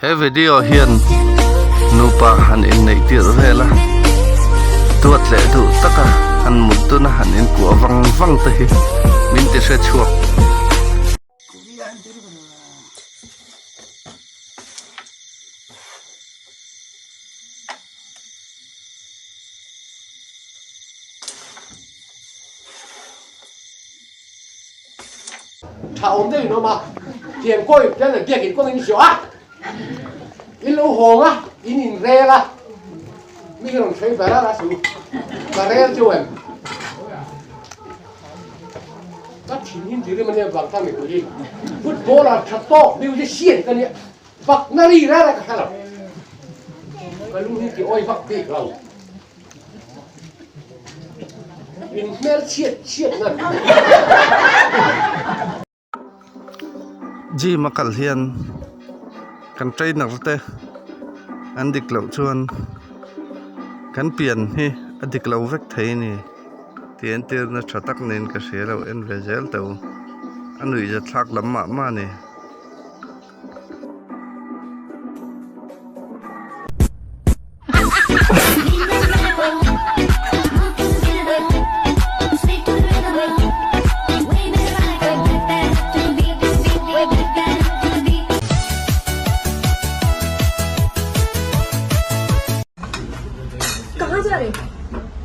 He video hian nupa han inneih tirh vel a, duat leh duh taka han mut dun a han inkuah vang vang te hi min ti hre chhuak. Tha awm deuh in awm a, thian kawi pian leh biakin kawng in hriau a, in lo hawng a, in in rel a, mi hi rawn sawi ber a su, ka rel chu em? Ka thin hin ti rim ania vang ta mipui hi, football ah tha tawk musician ka nia, fakna ri rel a ka hre lo, ka lung hi ti awi vak bik lo. In hmel chhiat chhiat nan. Gym a kal hian kan trainer te an dik loh chuan kan pian hi a dik lo vek thei a ni tih entirna tha tak niin ka hria lo en ve zel teh u a nuihzathlak lam mah mah a ni.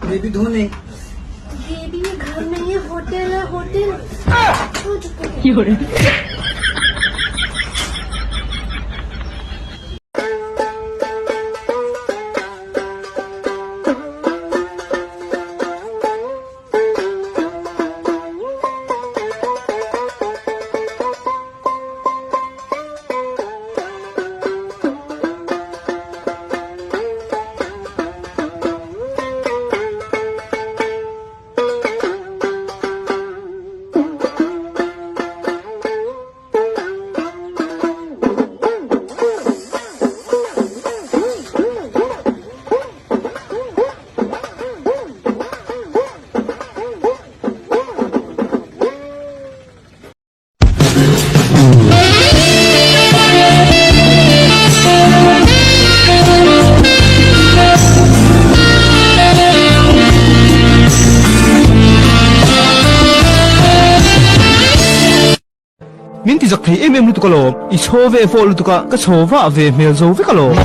Baby धोने baby ये घर नहीं है hotel है hotel Min ti zak thei em em lutuk alawm, i chhaw ve fawh lutuk a, ka chhaw vah ve hmel zo vek alawm.